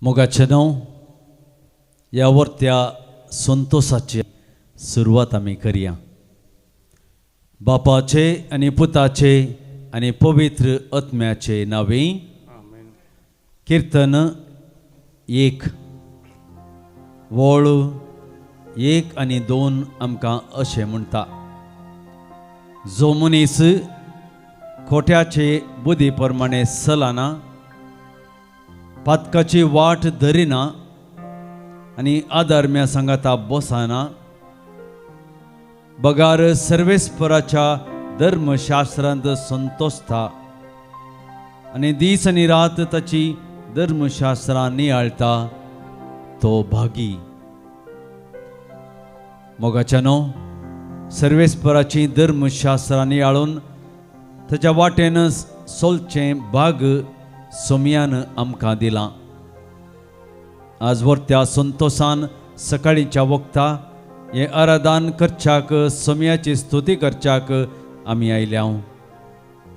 मोगाचें न्हू ह्या वर्त्या संतोसाची सुरवात आमी करया. बापाचे आनी पुताचे आनी पवित्र आत्म्याचे नांवे. किर्तन 1 वळ 1 आनी 2 आमकां अशें म्हणटा, जो मनीस खोट्याचे बुद्धी प्रमाणे चलना, पातकाची वाट धरिना आनी आदर्म्या सांगाता बसना, बगार सर्वेस्पराच्या धर्मशास्त्रांत संतोषता आनी दीस आनी रात ताची धर्मशास्त्रां नियाळटा, तो भागी. मोगाच्यानो, सर्वेस्पराची धर्मशास्त्रां नियाळून ताच्या वाटेन सोलचें भाग सोमयान आमकां दिलां. आज वर्त्या संतोसान सकाळीच्या वखता हें आराधन करच्याक, सोमयाची स्तुती करच्याक आमी आयल्या.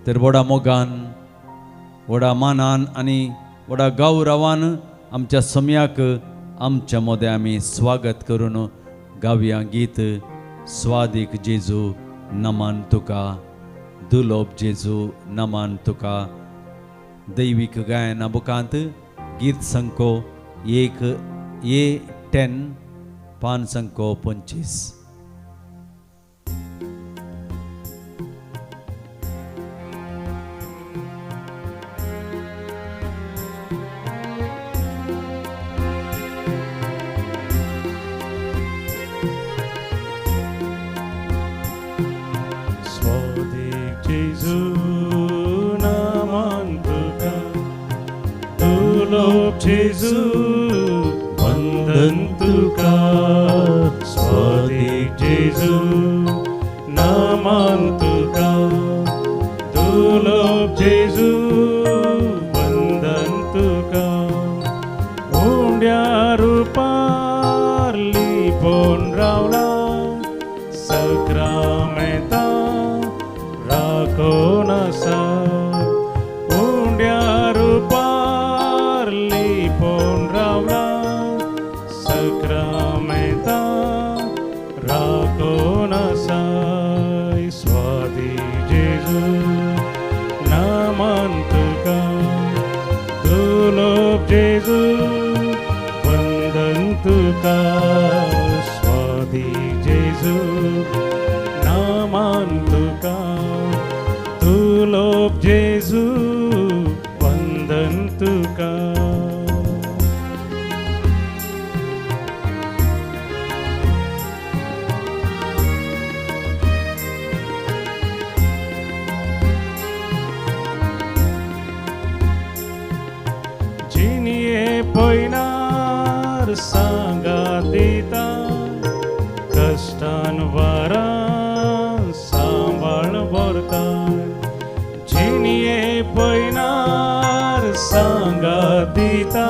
तर व्हडा मोगान, व्हडा मानान आनी व्हडा गौरवान आमच्या सोमयाक आमच्या मदें आमी स्वागत करून गावया गीत स्वादीक जेजू नमन तुका, दुलोब जेजू नमन तुका. दैवीक गायना बुकांत गीत संको 1 A 10 पान संको 25. स्वादीक जेजू नमन तुका, दुलोब जेजू वंदन तुका. स्वादीक जेजू नमन तुका, दुलोब जेजू वंदन तुका. उंड्या रुपार लिपोवन रावला, सक्रामेंता राखून आसा. उंड्या रुपार लिपोवन रावला, सक्रामेंता राखून आसा. स्वादीक जेजू नमन तुका, दुलोब जेजू वंदन तुका. स्वादीक जेजू नमन तुका, दुलोब जेजू वंदन तुका. जिणये पयणार सांगात दिता, कश्टान वारान सांबाळ व्हरता. जिणये पयणार सांगात दिता,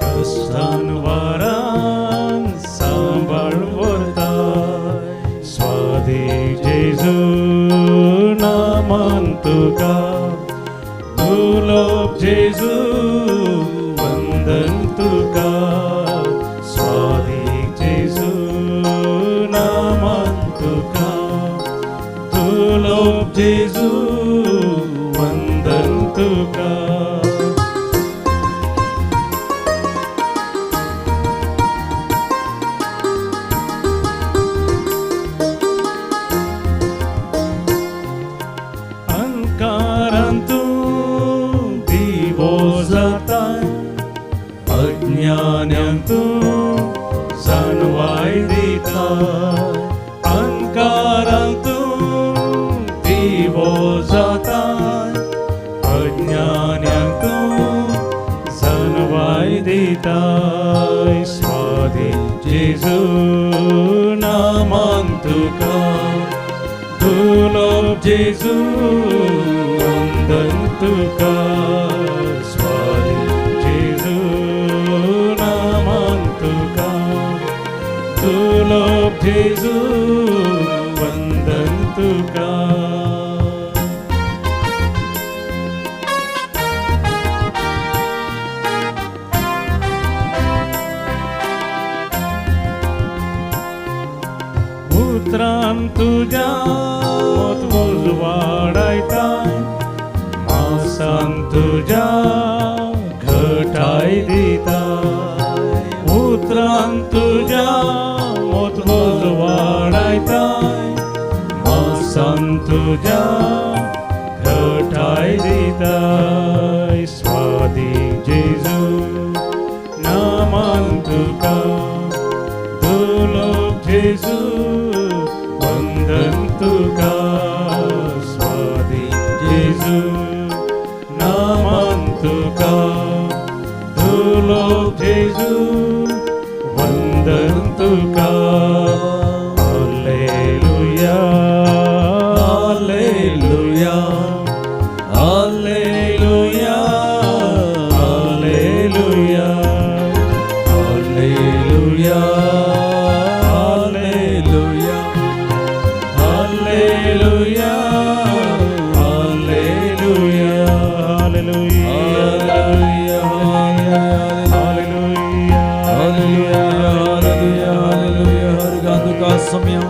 कश्टान वारान सांबाळ व्हरता. स्वादीक जेजू नमन तुका, दुलोब जेजू वंदन तुका. स्वादीक जेजू नमन तुका, दुलोब जेजू वंदन तुका. अंकारांतू दिवो जाता, अज्ञानांतू जाणवाय दिता. अंकारांतू दिवो जाता, अज्ञानांतू जाणवाय दिता. स्वादीक जेजू नमन तुका, दुलोब जेजू वंदन तुका. स्वादीक जेजू नमन तुका, दुलोब जेजू वंदन तुका. तुज्या मोत उजवाडायताय मासान तुज्या घटाय दिताय उतरान तुज्या मोत उजवाडायताय मासान तुज्या घटाय दिताय स्वादी जेजू नामान तुका दुलोक जेजू वंदन तुका स्वादी जेजू नामान तुका दुलोक जेजू वंदन तुका. Hallelujah, hallelujah, hallelujah, hallelujah, hallelujah, hallelujah, hallelujah, hallelujah, hallelujah, hallelujah, hallelujah, hallelujah, hallelujah. हर गान तुका सम्या,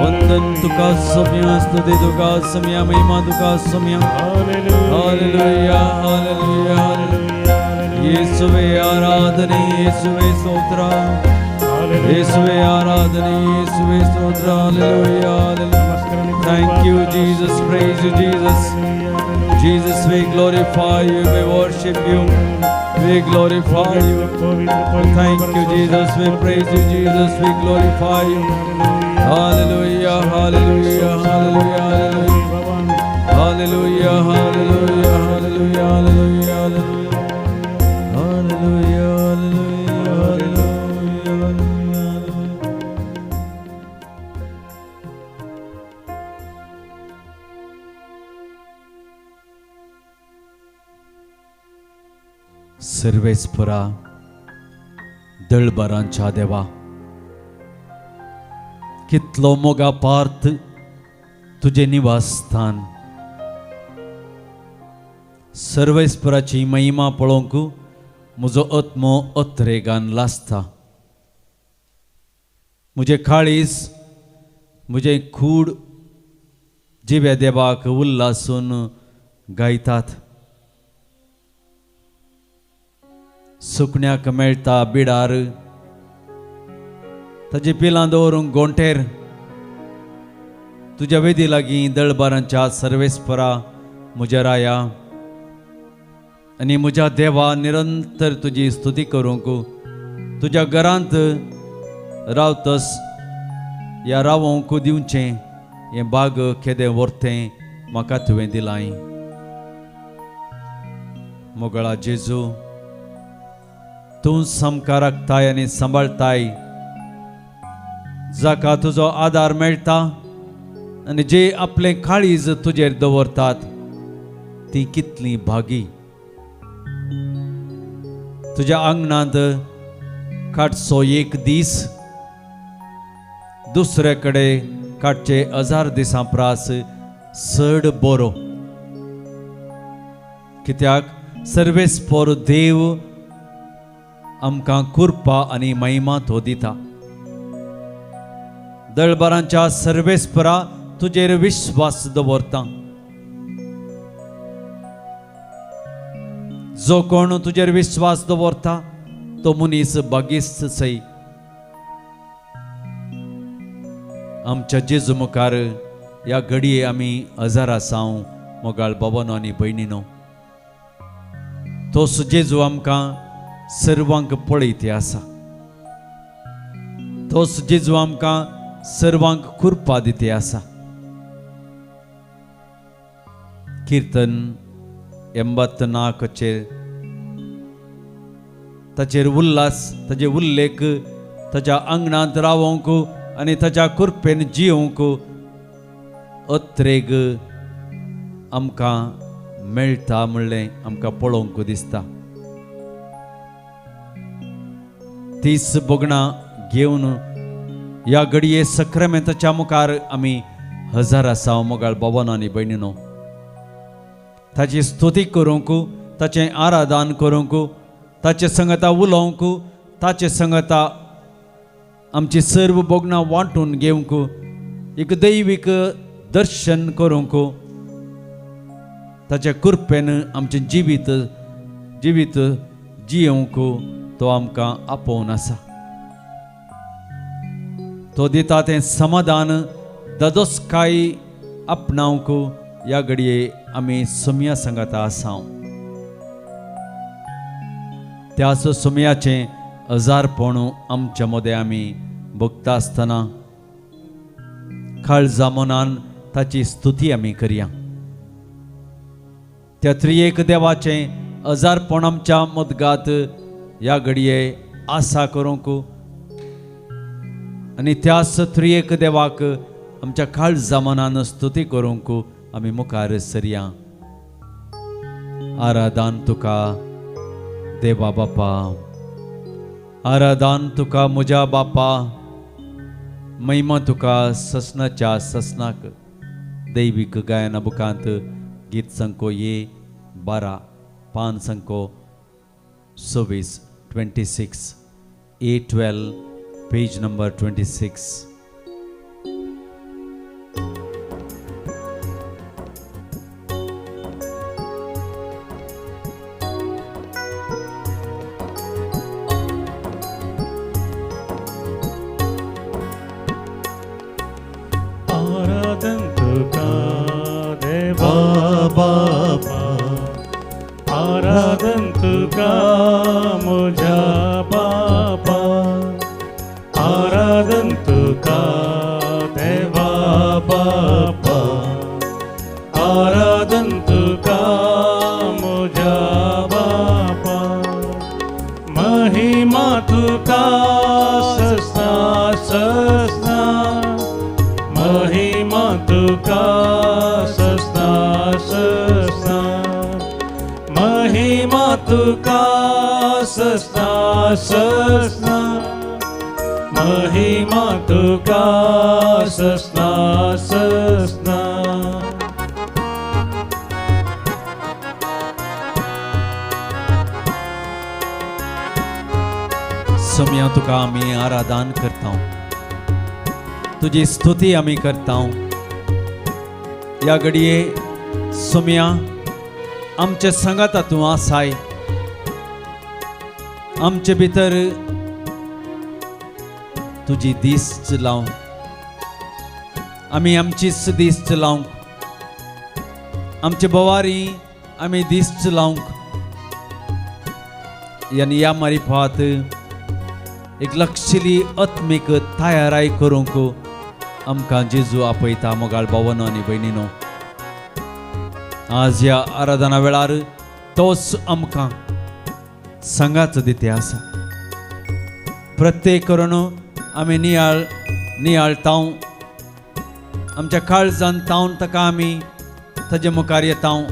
वंदन तुका सम्या, स्तुती तुका सम्या, महिमा तुका सम्या. Hallelujah, hallelujah, hallelujah. येसुवे आराधने, येसुवे स्तोत्र, येसुवे आराधने, येसुवे स्तोत्र. Hallelujah, hallelujah. Thank you, Jesus. Praise you, Jesus. Jesus, we glorify you, we worship you, we glorify you. Thank you, Jesus. We praise you, Jesus. We glorify you. Hallelujah, hallelujah, hallelujah, hallelujah, hallelujah, hallelujah, hallelujah, hallelujah, hallelujah, hallelujah, hallelujah. सर्वेस्परा, दळबरांच्या देवा, कितलो मोगा पार्थ तुजें निवासस्थान. सर्वेस्पराची महिमा पळोवंक म्हजो आत्मो अत्रेगान लासता. म्हजें काळीज, म्हजें कूड जिव्या देवाक उल्लासून गायतात. सुकण्याक मेळटा बिडार, ताजी पिलां दवरूंक गोंटेर. तुज्या वेदी लागीं दळबारांच्या सर्वेस्परा, म्हज्या राया आनी म्हज्या देवा, निरंतर तुजी स्तुती करूंक तुज्या घरांत रावतस ह्या रावोंक दिवचें हें बाग केदें व्हरतें म्हाका तुवें दिलाय. मोगळा जेजू, तूं सामकार राखताय आनी सांबाळताय. जाका तुजो आदार मेळटा आनी जे आपलें काळीज तुजेर दवरतात ती कितली भागी. तुज्या आंगणांत काडचो एक दीस दुसरे कडेन काडचे हजार दिसां प्रास चड बरो, कित्याक सर्वेस्पोर देव आमकां कृपा आनी महिमा तो दिता. दळबरांच्या सर्वेस्परा, तुजेर विश्वास दवरता. जो कोण तुजेर विश्वास दवरता तो मनीस बागेस्त सई. आमच्या जेजू मुखार ह्या घडये आमी हजार आसाव मोगाळ बाबानो आनी भयणीनो. तोच जेजू आमकां सर्वांक पळयती आसा. तोच जेजू आमकां सर्वांक कृपा दिती आसा. किर्तन 84चेर ताचेर उल्लास, ताजे उल्लेख, ताच्या आंगणांत रावोंक आनी ताच्या कृपेन जियोंक अत्रेग आमकां मेळटा म्हणलें आमकां पळोवंक दिसता. 30 भोगणां घेवन ह्या घडये सक्रामेंताच्या मुखार आमी हजार आसा मोगाळ बाबानो आनी भयणीनो. ताची स्तुती करूंक, ताचें आराधन करूंक, ताचे संगता उलोवंक, ताचे संगता आमची सर्व भोगणां वांटून घेवंक एक दैवीक दर्शन करूंक, ताच्या कृपेन आमचें जिवीत जिवीत जियोवंक तो आमकां आपोवन आसा. तो दिता तें समाधान ददोसकाय आपणावंक ह्या घडये आमी सोमया सांगाता आसा. त्याच सोमयाचें हजारपण आमच्या मदें आमी भोगता आसतना काळजा मनान ताची स्तुती आमी करया. त्या त्रियेक देवाचें हजारपण आमच्या मदगात ह्या घडये आसा करूंक आनी त्याच त्रियेक देवाक आमच्या काळजा मनान स्तुती करूंक आमी मुखार सरया. आराधन तुका देवा बापा, आराधन तुका म्हज्या बापा, महिमा तुका ससनाच्या ससनाक. दैवीक गायना बुकांत गीत संको ये 12 पान संको 26 26 A12 page number 26. आराधन तुका देवा बापा, आराधन तुका म्हज्या बापा, आराधन तुका देवा बापा, आराधन तुका म्हज्या बापा, महिमा तुका ससना ससना, महिमा तुका ससना ससना, महिमा तुका ससना ससना, महिमा तुका ससना ससना. सोमया तुका आमी आराधन करता, तुजी स्तुती आमी करता. ह्या घडये सोमया आमचे सांगाता तूं आसाय, आमचे भितर तुजी दीस लावन आमी आमचीच दीस लावंक, आमचे बोवारी आमी दीस लावंक आनी ह्या मारिफात एक लक्षिली आत्मीक तयाराय करूंक आमकां जेजू आपयता. मोगाळ भावनो आनी भयणीनो, आज ह्या आराधना वेळार तोच आमकां सांगात दिते आसा. प्रत्येक करून आमी नियाळ नियाळतांव, आमच्या काळजान तावन ताका आमी ताजे मुखार येतांव,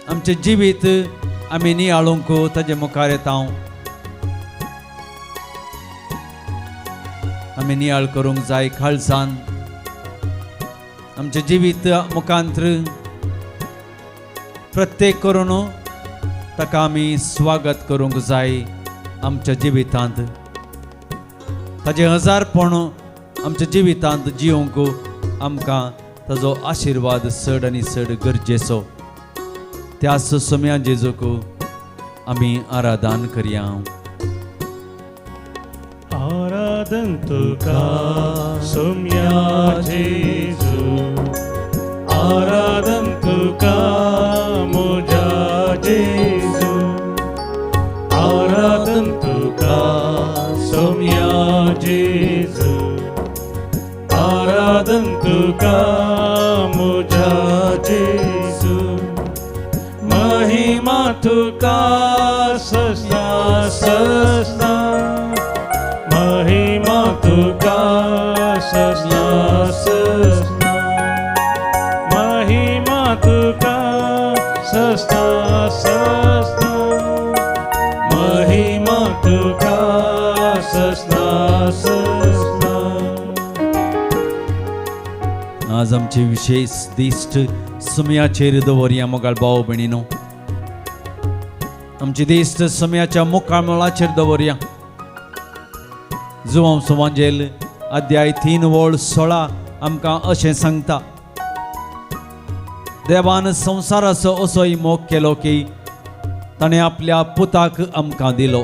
आमचें जिवीत आमी नियाळूंक ताजे मुखार येतांव. आमी नियाळ करूंक जाय काळजान आमचें जिवीत मुखांत्र प्रत्येक करून ताका आमी स्वागत करूंक जाय आमच्या जिवितांत. ताजें हजारपण आमच्या जिवितांत जिवंक आमकां ताजो आशिर्वाद चड आनी चड गरजेचो. त्याच सोम्या जेजूक आमी आराधन करया. आराधन तुका सोम्या जेजू, आराधन तुका म्हज्या जेजू, आराधन तुका सोम्या जेजू, आराधन तुका म्हज्या जेजू, महिमा तुका ससना ससना, महिमा तुका ससना ससना, महिमा तुका ससना ससना, महिमा तुका ससना ससना. आज आमची विशेष दिश्ट सुम्याचेर दवरया मोगाळ भाव भयणीनो. आमची दिश्ट सुम्याच्या मुखामळाचेर दवरया. जुवांव सुवांजेल अध्याय 3 वळ 16 आमकां अशें सांगता, देवान संवसाराचो असोय मोग केलो की ताणें आपल्या पुताक आमकां दिलो,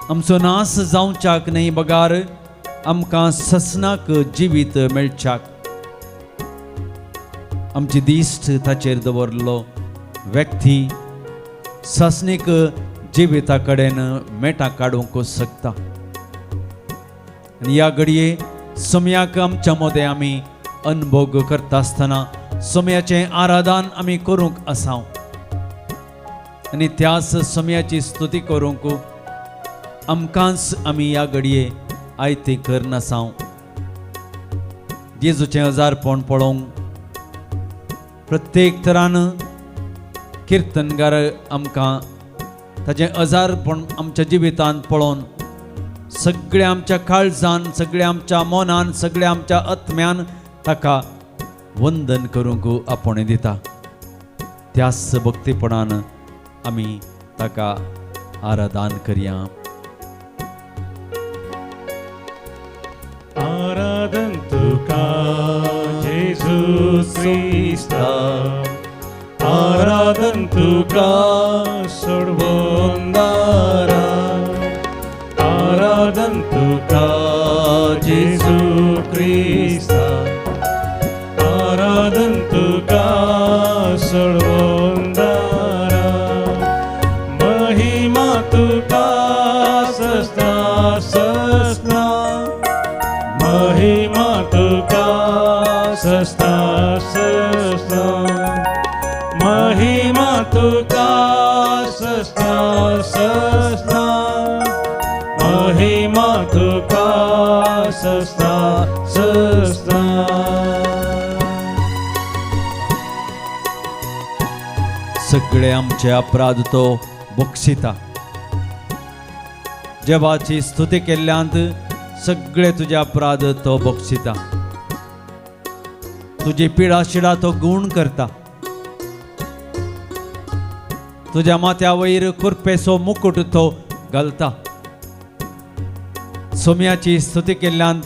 आमचो नास जावच्याक न्हय बगार आमकां ससनाक जिवीत मेळच्याक। आमची दिश्ट ताचेर दवरलो व्यक्ती ससनीक जिविता कडेन मेटां काडूंक शकता। आनी ह्या घडये सम्याक आमच्या मदें आमी अनभोग करता आसतना सम्याचें आराधन आमी करूंक आसा आनी त्याच सम्याची स्तुती करूंक आमकांच आमी ह्या घडये आयती करनासांव। जेजूचें हजारपण पळोवंक प्रत्येक तरान किर्तनगार आमकां ताचें हजारपण आमच्या जिवितांत पळोवन सगळ्या आमच्या काळजान, सगळ्या आमच्या मनान, सगळ्या आमच्या आत्म्यान ताका वंदन करूंक आपोवणें दिता। त्याच भक्तीपणान आमी ताका आराधन करया। आराधन तुका जेजू क्रिस्ता, आराधन तुका सोडवंदारा, आराधन तुका जेजू क्रिस्ता, आराधन तुका सोडवंदारा, महिमा तुका सस्ना सस्ना, महिमा तुका सस्ना सस्ना, महिमा तुका सस्ना सस्ना, महिमा तुका सस्ना सस्ना। सगळे आमचे अपराध तो बक्षिता। देवाची स्तुती केल्ल्यांत सगळे तुजे अपराध तो बक्षिता। तुजी पिडा शिडा तो गुण करता। तुज्या माथ्या वयर कुरपेचो मुकुट तो घालता। सोम्याची स्तुती केल्ल्यान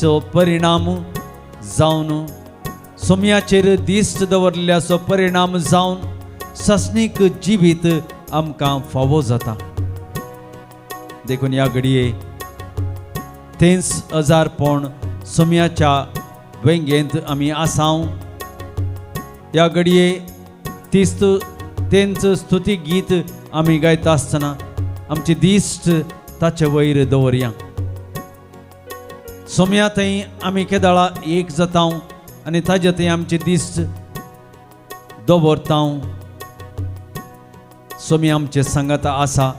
चो परिणाम जावन सोम्याचेर दिश्ट दवरल्याचो परिणाम जावन ससनीक जिवीत आमकां फावो जाता। देखून ह्या घडये तेंच हजारपण सोम्याच्या वेंगेंत आमी आसाव। ह्या घडये तीच तेंच स्तुती गीत आमी गायता आसतना आमची दिश्ट ताचे वयर दवरया। सोम्या थंय आमी केदळा एक जाता आनी ताजे थंय आमची दिश्ट दवरता। सोमी आमचे सांगात आसा,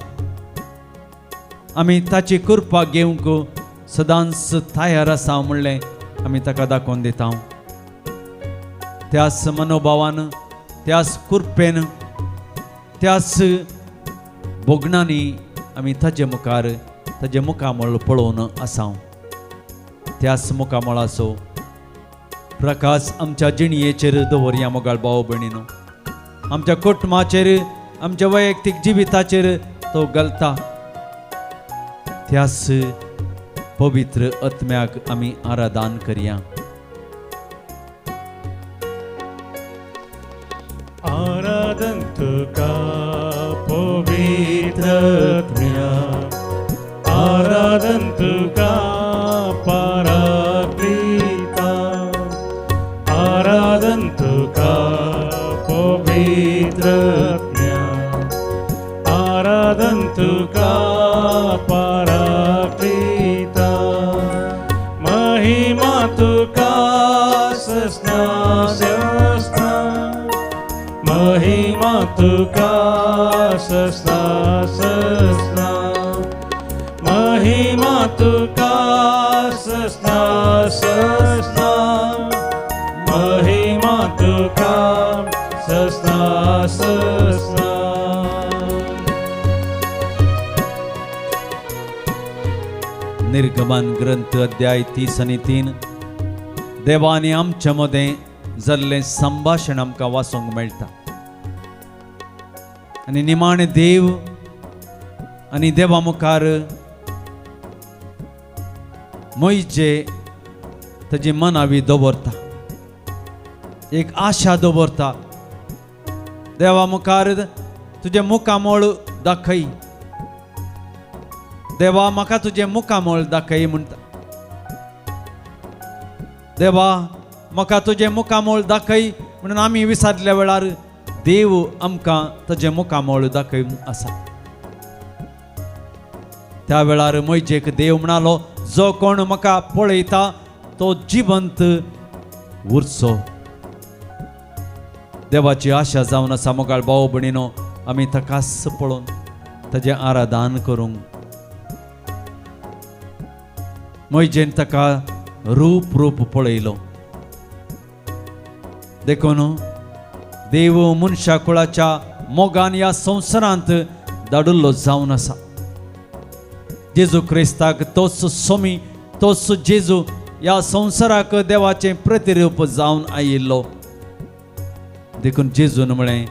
आमी ताची कृपा घेवंक सदांच तयार आसा म्हणलें आमी ताका दाखोवन दिता। त्याच मनोभावान, त्याच कृपेन, त्याच भोगणांनी आमी ताजे मुखार ताजे मुखामळ पळोवन आसा। त्याच मुखामळाचो प्रकाश आमच्या जिणयेचेर दवरया मोगाळ भाव भयणीनो। आमच्या कुटुंबाचेर, आमच्या वैयक्तीक जिविताचेर तो घालता। त्याच पवित्र आत्म्याक आमी आराधन करया। आराधन तुका पवित्र आत्म्या, आराधन तुका पराक्लिता, आराधन तुका पवित्र आत्म्या, आराधन तुका पराक्लिता, महिमा तुका सस्ना सस्ना, महिमा तुका सस्ना सस्ना, महिमा तुका सस्ना सस्ना, महिमा तुका सस्ना सस्ना। निर्गमन ग्रंथ अध्याय 30 आनी 3 देवानी आमच्या मदें जाल्लें संभाशण आमकां वाचूंक मेळटा। आनी निमाणें देव आनी देवा मुखार मोहिजे ताजी मनावी दवरता, एक आशा दवरता. देवा मुखार तुजें मुखामळ दाखय, देवा म्हाका तुजें मुखामळ दाखय म्हणटा. देवा म्हाका तुजें मुखामळ दाखय म्हणून आमी विचारल्या वेळार देव आमकां ताजें मुखामळ दाखय आसा. त्या वेळार मोहिजेक देव म्हणालो, जो कोण म्हाका पळयता तो जिवंत उरचो. देवाची आशा जावन आसा मोगाळ भाव भयणीनो, आमी ताकाच पळोवन ताजें आराधन करूंक. मोहिजेन ताका रूप रूप पळयलो. देखून देव मनशा कुळाच्या मोगान ह्या संवसारांत धाडिल्लो जावन आसा. जेजू क्रिस्ताक तोच सोमी, तोच जेजू ह्या संवसाराक देवाचें प्रतिरूप जावन आयिल्लो. देखून जेजून म्हळें,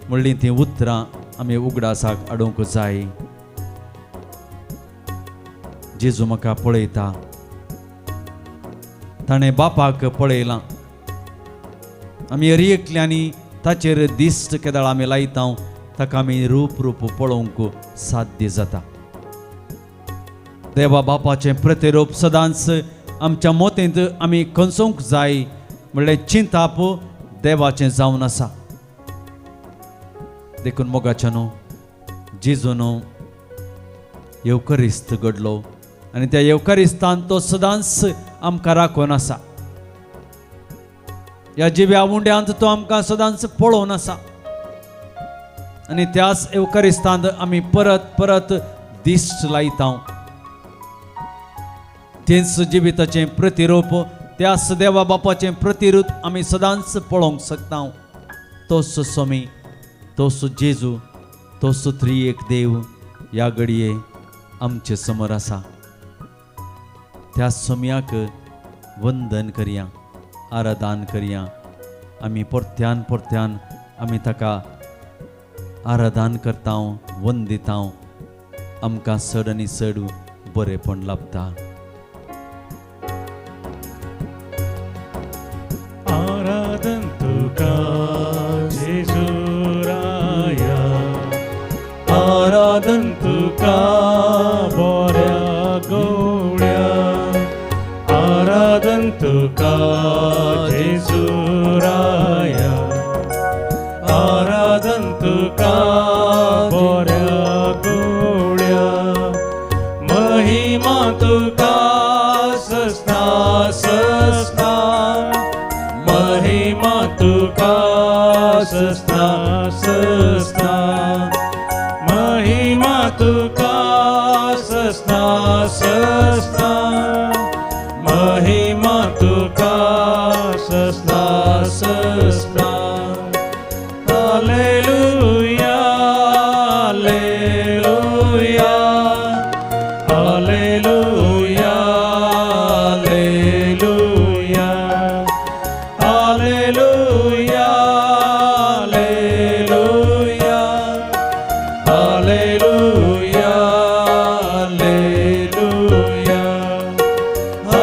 म्हणलीं तीं उतरां आमी उगडासाक हाडूंक जाय. जेजू म्हाका पळयता, ताणें बापाक पळयलां. आमी हर एकल्यांनी ताचेर दिश्ट केदळ आमी लायता, ताका आमी रूप रूप पळोवंक साध्य जाता. देवा बापाचें प्रतिरूप सदांच आमच्या मोतेंत आमी खंचोवंक जाय म्हणलें चिंताप देवाचें जावन आसा. देखून मोगाच्यानो, जेजून येवकरिस्त घडलो आनी त्या येवकरिस्तान तो सदांच आमकां राखून आसा. ह्या जिव्या उंड्यांत तो आमकां सदांच पळोवन आसा आनी त्याच येवकरिस्तांत आमी परत परत दिश्ट लायता. तेंच जिविताचें प्रतिरूप, त्याच देवा बापाचें प्रतिरूप आमी सदांच पळोवंक शकता. तोच सोमी, तोच जेजू, तोच त्रिएक देव ह्या घडये आमचे समोर आसा. त्या सोम्याक वंदन करया, आराधन करया. आमी परत्यान परत्यान आमी ताका आराधन करता, वंदिता. आमकां चड आनी चड बरेपण लाभता. आराधन तुका जेजू राया, आराधन तुका बोऱ्या गोळ्या, आराधन तुका जेजू राया, आराधन तुका बोऱ्या गोळ्या, महिमा तुका सस्ना सस्ना, महिमा तुका सस्ना सस्ना, महिमा तुका सस्ना सस्ना, महिमा तुका सस्ना सस्ना. Hallelujah, hallelujah, hallelujah, hallelujah, hallelujah, hallelujah, hallelujah, hallelujah,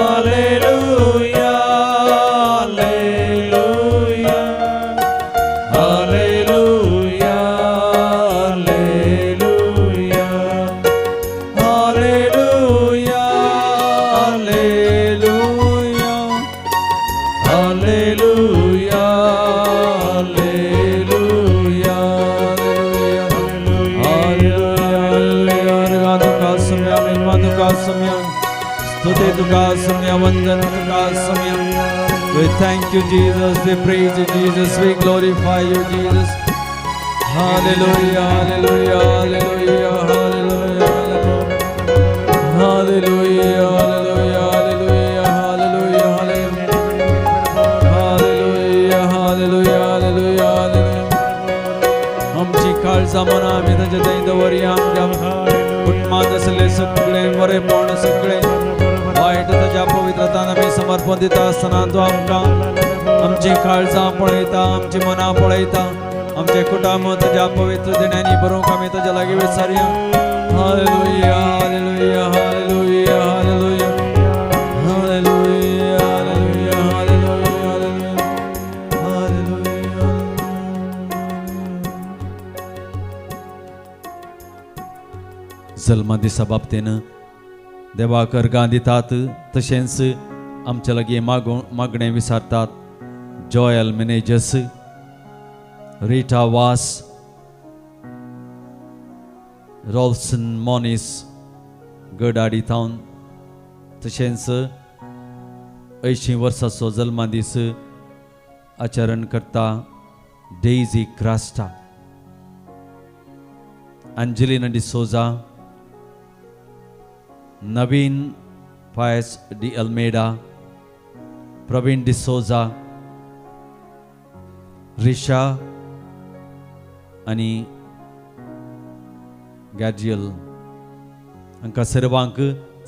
hallelujah, hallelujah, hallelujah, hallelujah, hallelujah, hallelujah, hallelujah, hallelujah, hallelujah. तुका सम्या, महिमा तुका सम्या, स्तुती तुका सम्या, वंदन तुका सम्या. We thank you, Jesus. We praise you, Jesus. We glorify you, Jesus. Hallelujah, hallelujah, hallelujah, hallelujah, hallelujah, hallelujah, hallelujah, hallelujah, hallelujah, hallelujah, hallelujah, hallelujah. आमची काळजां मनां आमी तांच्या थंय दवरया. आमच्या कुटुंबांत आसले सगळे बरेपण, सगळे वायट ताज्या पवित्रतान आमी समर्पण दिता आसतना तो आमकां आमची काळजां पळयता, आमची मनां पळयता. आमचे कुटुंब ताज्या पवित्र देण्यांनी बरोवंक आमी ताज्या लागीं विचारया. Hallelujah, hallelujah, hallelujah, hallelujah. जल्मदिसा बाबतीन देवाक अर्गां दितात तशेंच आमच्या लागीं मागणें विचारतात Joel Menezes, Rita Vaz, Rolson Moniz गडाडी थावन तशेंच 80 वर्साचो जल्मदीस आचरण करता डेझी क्रास्टा, अंजलिना डिसोजा, नवीन पायस डी अल्मेडा, प्रवीण डिसोजा, रिशा आनी गॅजियल हांकां सर्वांक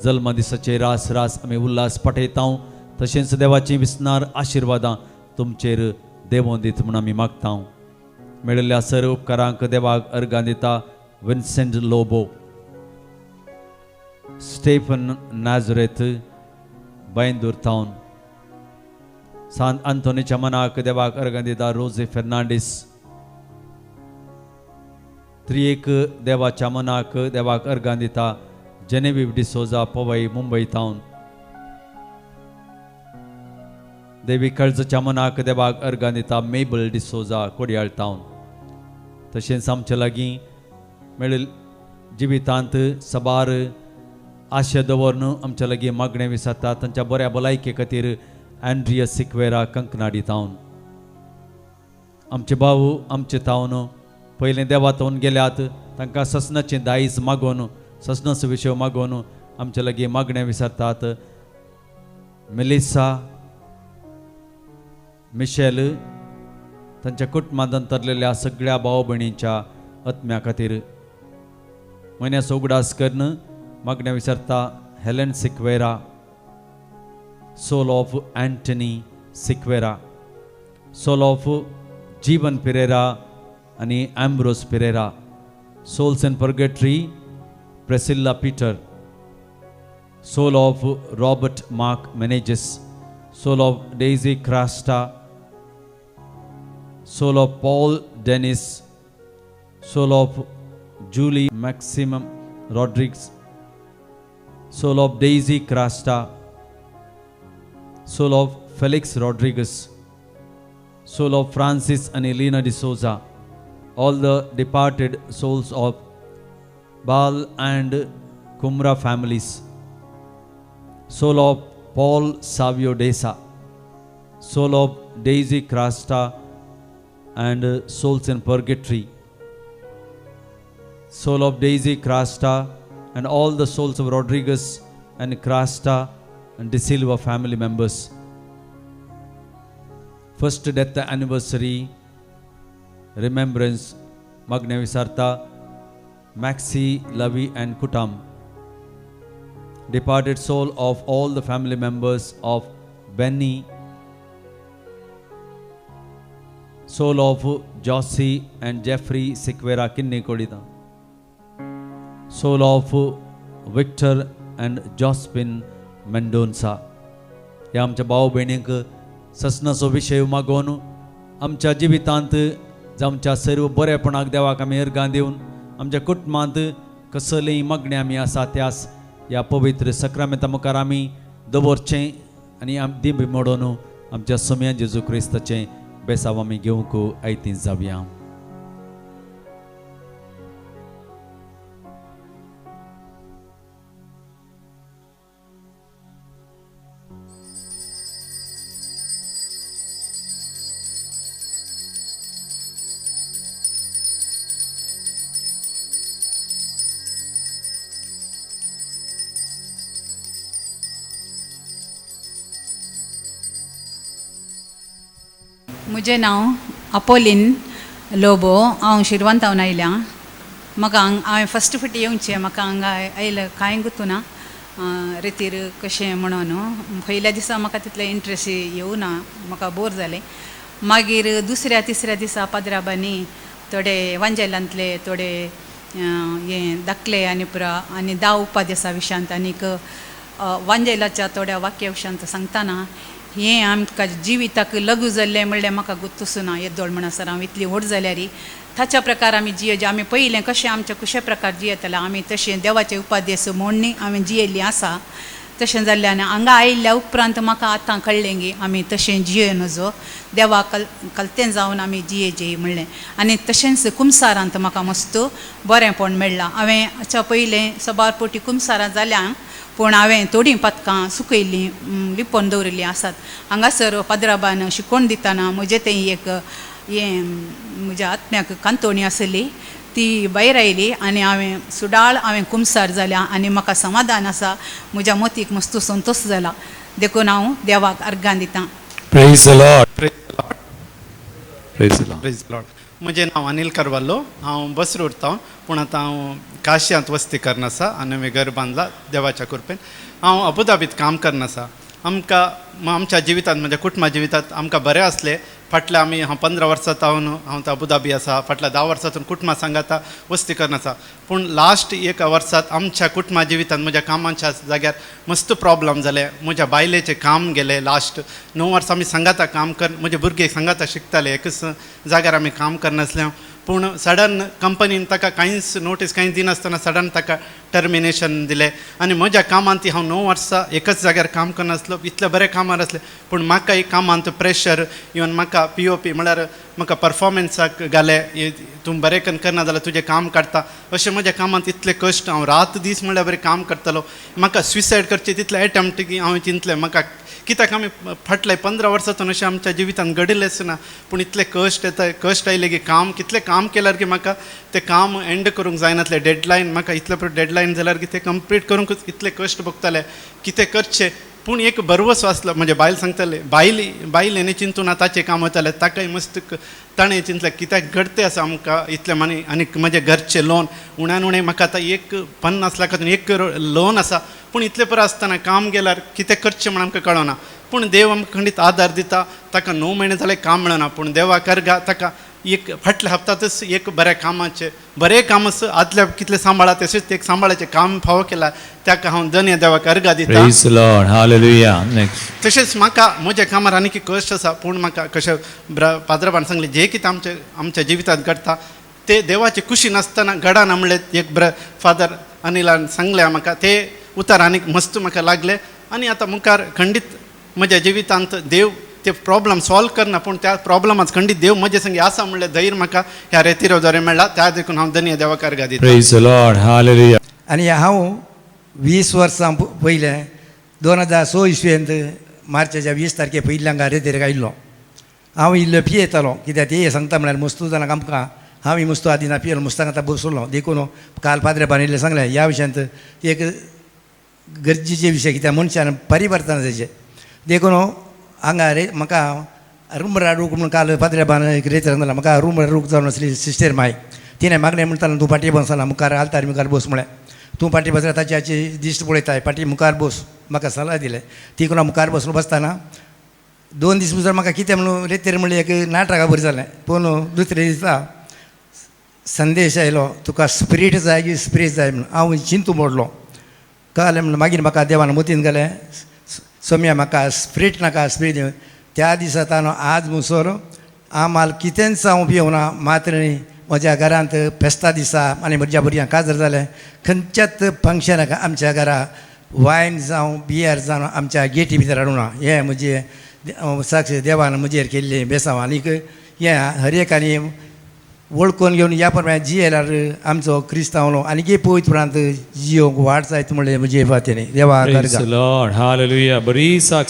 जल्मदिसाचे रास रास आमी उल्हास पाठयता. तशेंच देवाची विसनार आशिर्वादां तुमचेर देवोन दीत म्हूण आमी मागता. मेळिल्ल्या सर्व उपकारांक देवाक अर्गां दिता विन्सेंट लोबो, स्टेफन नाजरेथ बैंदूर थावन, सांत आंतोनीच्या मनाक देवाक अर्गां दिता रोजे फेर्नांडीस, त्रिएक देवाच्या मनाक देवाक अर्गां दिता जेनेवीव डिसोजा पवई मुंबय थावन, देवी कळजच्या मनाक देवाक अर्गां दिता मेबल डिसोजा कोडियाळ थावन. तशेंच आमचे लागीं मेळिल् जिवितांत सबार आशा दवरून आमच्या लागीं मागणें विचारता तांच्या बऱ्या भलायके खातीर अँड्रिया सिक्वेरा कंकनाडी थावन. आमचे भाव आमचे थावन पयलें देवा थावन गेल्यात तांकां ससनाचें दायज मागोवन ससनाचो विशय मागोवन आमचे लागीं मागणें विचारतात मेलिसा मिशेल तांच्या कुटुंबांत अंतरलेल्या सगळ्या भाव भयणींच्या आत्म्या खातीर म्हयन्याचो उगडास करून मागणें विचारता Helen Sequeira, soul of Anthony Sequeira, soul of Jeevan Pereira आनी Ambrose Pereira, souls in purgatory Priscilla Peter, soul of Robert Mark Menezes, soul of Daisy Crasta, soul of Paul Dennis, soul of Julie Maximum Rodrigues, soul of Daisy Crasta, soul of Felix Rodrigues, soul of Francis and Elena D'Souza, all the departed souls of Baal and Kumra families, soul of Paul Savio Desa, soul of Daisy Crasta and souls in purgatory, soul of Daisy Crasta and all the souls of Rodriguez and Crasta and De Silva family members. First death anniversary remembrance मागणें विचारता Maxi Lavi and Kutam, departed soul of all the family members of Benny, soul of Josie and Jeffrey Sequeira Kinnikodita, soul of Victor and Josephine Mendonca. ह्या आमच्या भाव भयणींक ससनाचो विशय मागोवन आमच्या जिवितांत आमच्या सर्व बरेपणाक देवाक आमी अर्गां दिवन आमच्या कुटुंबांत कसलेय मागणें आमी आसा त्यास ह्या पवित्र सक्रामेंता मुखार आमी दवरचें आनी दिंबी मोडून आमच्या सोम्या जेजू क्रिस्ताचें बेसांव आमी घेवंक आयतीं जावया. म्हजें नांव अपोलीन लोबो. हांव शिरवंतावन आयल्या. म्हाका हांग हांवें फस्ट फावटी येवचें. म्हाका हांगा आयलें कांय गुतूना रितीर कशें म्हणून. पयल्या दिसा म्हाका तितलें इंट्रस्ट येवना, म्हाका बोर जालें. मागीर दुसऱ्या तिसऱ्या दिसा पाद्राबांनी थोडे वांजेलांतले थोडे हें दाखले आनी पुरा आनी 10 उपादेसा विशयांत आनीक वांजेलाच्या थोड्या वाक्य विशयांत सांगतना हें आमकां जिविताक लघु जाल्लें म्हणल्यार म्हाका गुत्तूच ना येदोळ म्हणसर हांव इतली व्हड जाल्यार ताच्या प्रकार आमी जिये आमी पयलें कशें आमचे कशे प्रकार जियेताले आमी तशें देवाचे उपादेश मोडणी आमी जियेल्ली आसा. तशें जाल्ल्यान हांगा आयिल्ल्या उपरांत म्हाका आतां कळ्ळें की आमी तशें जिये नजो देवा कलतें जावन आमी जिये जिये म्हणलें. आनी तशेंच कुमसारांत म्हाका मस्त बरेंपण मेळ्ळां. हांवें हाच्या पयलें सबार पोटी कुमसारां जाल्या पूण हांवें थोडीं पदकां सुकयल्लीं लिपोवन दवरिल्लीं आसात. हांगासर पाद्राबान शिकोवन दितना म्हजें तें एक हें म्हज्या आत्म्याक कांतोणी आसली ती भायर आयली आनी हांवें सुडाळ हांवें कुमसार जाल्या आनी म्हाका समाधान आसा. म्हज्या मतीक मस्त संतोश जाला देखून हांव देवाक अर्गां दितां. Praise the Lord. Praise the Lord. Praise Lord. म्हजें नांव अनिल करवालो, हांव बसरूर उरता पूण आतां हांव काशयांत वस्ती करना आसा आनी हांवें घर बांदला देवाच्या कृपेन. हांव अबुधाबीत काम करना आसा. आमकां आमच्या जिवितांत म्हज्या कुटुंबा जिवितांत आमकां बरें आसलें. फाटल्या आमी हांव 15 वर्सां जावन हांव अबुधाबी आसा. फाटल्या 10 वर्सांतून कुटुंबा सांगाता वस्ती करना आसा. पूण लास्ट एका वर्सांत आमच्या कुटुंबा जिवितांत म्हज्या कामाच्या जाग्यार मस्त प्रॉब्लम जाले. म्हज्या बायलेचें काम गेलें. लास्ट 9 वर्सां आमी सांगाता काम कर म्हजे भुरगे सांगाता शिकताले एकच जाग्यार आमी काम करनासलें. पूण सडन कंपनीन ताका कांयच नोटीस कांयच दिनासतना सडन ताका टर्मिनेशन दिलें. आनी म्हज्या कामांत ती हांव 9 वर्सां एकच जाग्यार काम करनासलो, इतलें बरें कामार आसलें. पूण म्हाका एक कामांत प्रेशर इवन म्हाका POP म्हळ्यार म्हाका परफॉर्मन्साक घालें, तूं बरें करना जाल्यार तुजें काम काडटा अशें म्हज्या कामांत इतलें कश्ट. हांव रात दीस म्हळ्यार बरें काम करतालो. म्हाका सुसायड करचें तितलें एटम्प्ट की हांवें चिंतलें म्हाका कित्याक आमी फाटले 15 वर्सांतून अशें आमच्या जिवितांत घडिल्लेंच ना. पूण इतलें कश्ट येता, कश्ट आयले की काम कितलें काम केल्यार की म्हाका तें काम एंड करूंक जायनातलें. डेडलायन म्हाका इतलें डेडलायन जाल्यार की तें कंप्लीट करूंकच इतलें कश्ट भोगताले कितें करचें. पूण एक भरवसो आसलो. म्हजें बायल सांगतालें, बायल हेणें चिंतून आतां ताचें काम वतालें ताकाय मस्त ताणें चिंतलें कित्याक घडतें आसा आमकां इतलें मानी. आनी म्हजें घरचें लोन उण्यान उणें म्हाका आतां एक 50 लाखातून 1 करोड लोन आसा. पूण इतलें परां आसतना काम गेल्यार कितें करचें म्हण आमकां कळना. पूण देव आमकां खंडीत आदार दिता. ताका 9 म्हयने जाले काम मेळना पूण देवा करगा ताका एक फाटल्या हप्तातच एक बऱ्या कामाचें बरें काम आसा. आदल्या कितलें सांबाळा तशेंच एक सांबाळाचें काम फावो केलां ताका हांव धन्य देवाक अर्गां दिता. Praise the Lord. Hallelujah. Next. तशेंच म्हाका म्हज्या कामार आनीक कश्ट आसा. पूण म्हाका कशें पाद्रबान सांगलें जें कितें आमच्या आमच्या जिवितांत घडटा ते देवाचे खुशी नासतना घडना म्हणलें एक फादर अनिलान सांगलें म्हाका ते उतर आनीक मस्त म्हाका लागलें. आनी आतां मुखार खंडीत म्हज्या जिवितांत देव ते प्रॉब्लम सॉल्व करना पूण त्या प्रॉब्लमाच खंडीत देव म्हजे संगी आसा म्हणलें धैर्य म्हाका ह्या रेतिरो द्वारे मेळ्ळा. त्या देखून हांव धन्य देवाक अर्गां दिता. Praise the Lord. Hallelujah. आनी हांव 20 वर्सां पयलें 2006 इसवेंत मार्चाच्या 20 तारखे पयल्या हांगा रेतीर आयिल्लो. हांव इल्लो पियेतालो कित्याक ते सांगता म्हळ्यार मस्तू जाणां आमकां हांव ही मस्तू आदी ना पियेलो मुस्तांक आतां बसलो. देखून काल पाद्रेबान इल्लें सांगलें ह्या विशयांत एक गरजेचे विशय कित्याक मनशान परिवर्तन जायचें. देखून हांगा रे म्हाका रुमरा रूख म्हणून काल पाद्रेबान एक रेतीर सांगला म्हाका रुमरा रूख जावन आसली सिस्टर माय तिणें मागणें म्हणटालें तूं फाटी बसना मुखार आलतार मुखार बस म्हळें. तूं फाटी बसल्यार ताची दिश्ट पळयताय फाटी मुखार बस म्हाका सलाह दिलें. ती कोणा मुखार बसून बसतना 2 दीस भितर म्हाका कितें म्हणून रेतीर म्हणलें एक नाटका बरें जालें. पूण दुसरे दिसा संदेश आयलो तुका स्पिरीट जाय की स्पिरीट जाय म्हणून हांव चिंतू मोडलो. कळ्ळें म्हणून मागीर म्हाका देवान मतीन घालें सोम्या म्हाका स्पिरीट नाका स्पिरीट. त्या दिसा ताणो आज मुसोर आमाल कितेंच हांव पिवना मात्र म्हज्या घरांत फेस्ता दिसा आनी म्हज्या भुरग्यांक काजर जालें खंयच्याच फंक्शनाक आमच्या घरा वायन जावं बियर जावं आमच्या गेटी भितर हाडूना. हें म्हजें साक्ष देवान म्हजेर केल्लें बेसांव. आनीक हें हर एकानी वळखून घेवन ह्या प्रमाणे जियेल्यार आमचो क्रिस्तांव आनीक पवित्र उपरांत जियोंक वाट जायत म्हणलें म्हजे फातीन देवा. Praise the Lord. Hallelujah. बरी साक्ष.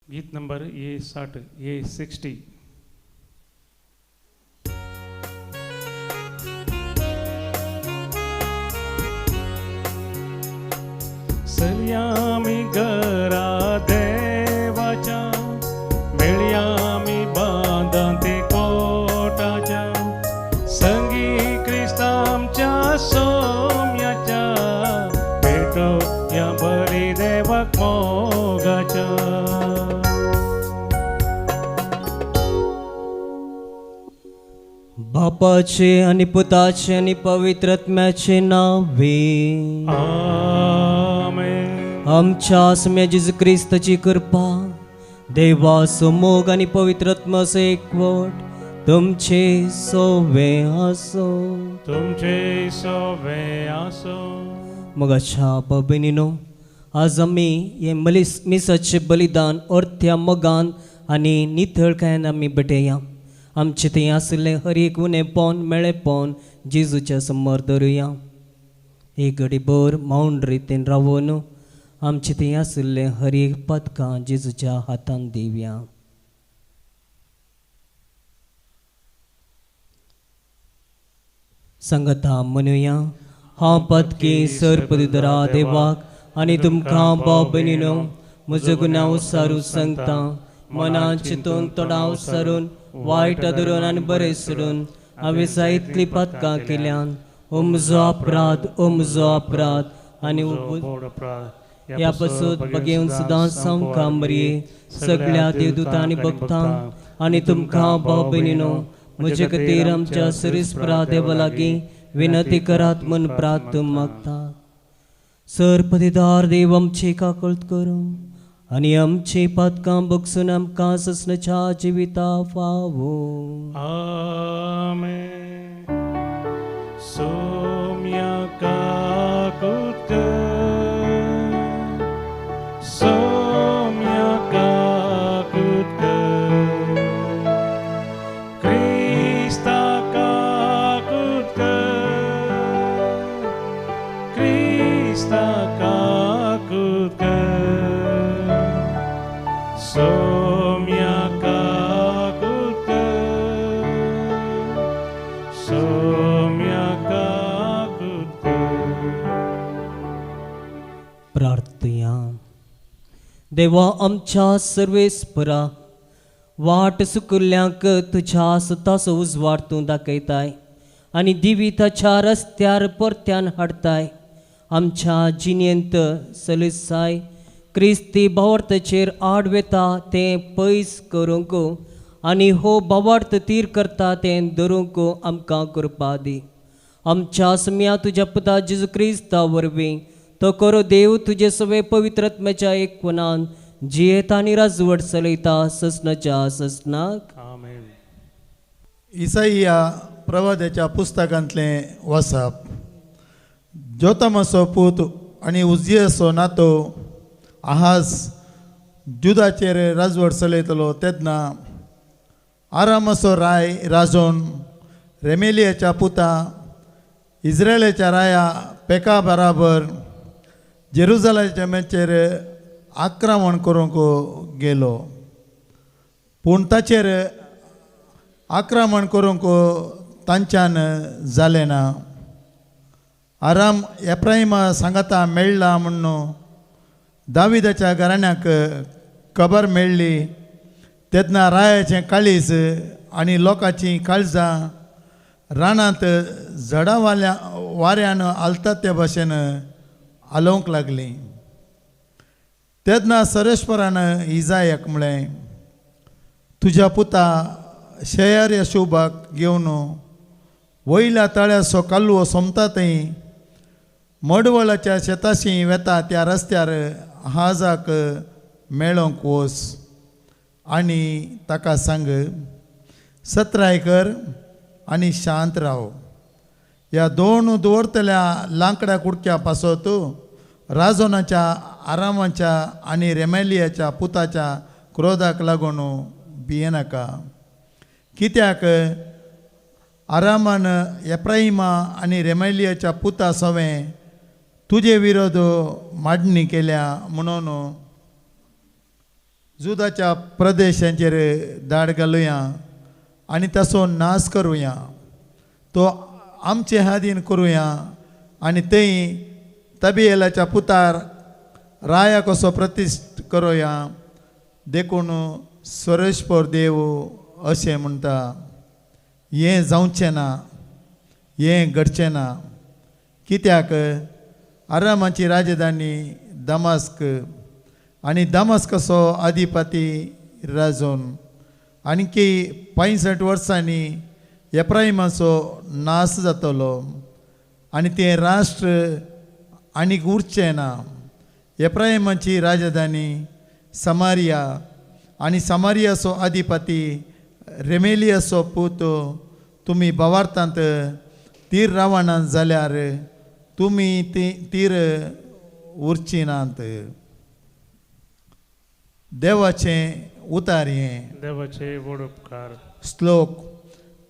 गीत नंबर A60 A60. सलयामी घरा देवाच्या मेळयामी बांदांते कोटाच्या संगी क्रिस्तामच्या सोम्याच्या भेटो या बरी देवाक मोगाच्या. बापाचे आनी पुताचे आनी पवित्र आत्म्याचे नावे आमेन. आमच्या आसम्या जेजू क्रिस्ताची कृपा, देवाचो मोग आनी पवित्र आत्म्याचो एकवट तुमचे सोवे आसो. तुमचे सोवे आसो. मगाच्या भयणीनो, आज आमी हें मलीस मिसाचें बलिदान अर्थ्या मोगान आनी नितळकायेन आमी भेटया. आमचे थंय आशिल्लें हर एक उणेपण मेळेपण जेजूच्या समोर धरुया. एक घडीभर मौन रितीन रावून आमचे थंय आशिल्लें हर एक पदकां जेजूच्या हातान दिवया. संगता म्हणुया. हांव पदकी सरपदरा देवाक आनी तुमकां भाव भयणीनो म्हजो गुन्यांव सारू सांगता. मनान चिंतून तोंडाव सारून वायट धरून आनी बरें सोडून हांवें जायतलीं पातकां केल्यान. ओ म्हजो अपराध, ओ म्हजो अपराध आनी ह्या पासून बगेवन सदां सामकां मरये सगळ्या देवदूतां आनी भक्तांक आनी तुमकां भाव भयणीनो म्हजे खातीर आमच्या सरीसपरा देवा लागीं विनंती करात म्हूण प्रार्थना मागता. सरपतीदार देव आमची काकळत करूं आनी आमची पातकां बगसून आमकां ससनाच्या जिविता फावो. आमेन. सोम्या काकूत कर, सोम्या काकूत कर, क्रिस्ता काकूत कर, क्रिस्ता काकूत कर, सोम्या काकूत कर, सोम्या काकूत कर. प्रार्थया. देवा आमच्या सर्वेस्परा, वाट सुकुल्ल्यांक तुज्या सुताचो उजवाड तूं दाखयताय आनी दिविताच्या रस्त्यार परत्यान हाडताय. आमच्या जिणेंत सलसाय क्रिस्ती भावार्थाचेर आड वेता तें पयस करूंक आनी हो भावार्थ तीर करता तें धरूंक आमकां कृपा दी. आमच्या सम्या तुज्या पुता जेजू क्रिस्ता वरवीं तो करो देव तुजे सवे पवित्र आत्म्याच्या एकवनान जियेता आनी राजवट चलयता ससनाच्या ससनाक. आमेन. इसाईया प्रवाद्याच्या पुस्तकांतलें वाचप. जोतमाचो पूत आनी उजियाचो नातो आहाज जुदाचेर राजवट चलयतलो तेन्ना आरामाचो राय राजोन रेमेलियाच्या पुता इस्रायलाच्या राया पेका बराबर जेरुजलाच्या मेचेर आक्रमण करूंक गेलो. पूण ताचेर आक्रमण करूंक तांच्यान जालें ना. आराम एप्राहिमा सांगाता मेळ्ळा म्हूण दाविदाच्या घराण्याक खबर मेळ्ळी तेन्ना रायाचें काळीज आनी लोकांचीं काळजां रानांत झडावाल्या वाऱ्यान हालतात ते भाशेन हालोवंक लागलीं. तेन्ना सरेश्वरान इजायाक म्हळें, तुज्या पुता शेयार यशोबाक घेवन वयल्या तळ्याचो कालवो सोमता थंय मडवळाच्या शेताशी वेता त्या रस्त्यार हाजाक मेळोंक वच आनी ताका सांग, सत्राय कर आनी शांत राव. ह्या दोन दवरतल्या लांकड्या कुडक्या पासत राजोनाच्या आरामाच्या आनी रेमेलियाच्या पुताच्या क्रोधाक लागून भियेनाका. कित्याक आरामान एप्राहिमा आनी रेमेलियाच्या पुता सवें तुजे विरोध मांडणी केल्या म्हणून जुदाच्या प्रदेशांचेर धाड घालुया आनी ताचो नाश करुया, तो आमचे हादीन करुया आनी थंय तबियेलाच्या पुतार राया कसो प्रतिश्ठ करुया. देखून स्वरेश्वर देव अशें म्हणटा, हें जावचें ना, हें घडचें ना. कित्याक आरामाची राजधानी दमास्क आनी दमास्कसो अधिपती राजोन आणखी 65 वर्सांनी एफ्रायमाचो नाश जातलो आनी तें राष्ट्र आनीक उरचें ना. एफ्रायमाची राजधानी समारिया आनी समारियाचो अधिपती रेमेलियाचो पूत. तुमी भावार्थांत तीर रावना जाल्यार तुमी तीर उरची नात. देवाचें उतार हें. देवाचे व्हड उपकार. श्लोक.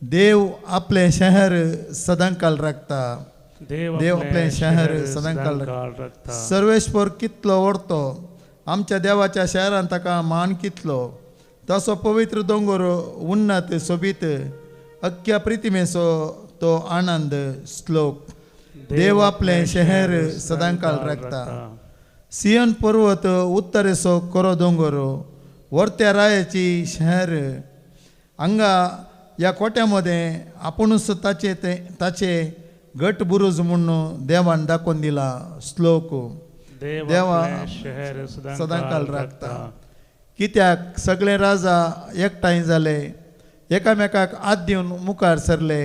देव आपलें शहर सदांकाल राखता. देव आपलें शहर सदांकाल राखता. सर्वेश्वर कितलो व्हडतो, आमच्या देवाच्या शहरान ताका मान कितलो. तसो पवित्र दोंगर उन्नत सोबीत, अख्ख्या प्रितिमेचो तो आनंद. श्लोक. देव आपलें शहर सदांकाल राखता. सियन पर्वत उत्तरेचो कोरो दोंगर, वर्त्या रायाची शहर. हांगा ह्या कोट्या मदें आपुणूच ताचे ताचे घट बुरुज म्हूण देवान दाखोवन दिला. श्लोक. देवा सदांकाल राखता. कित्याक सगळे राजा एकठांय जाले, एकामेकाक हात दिवन मुखार सरले.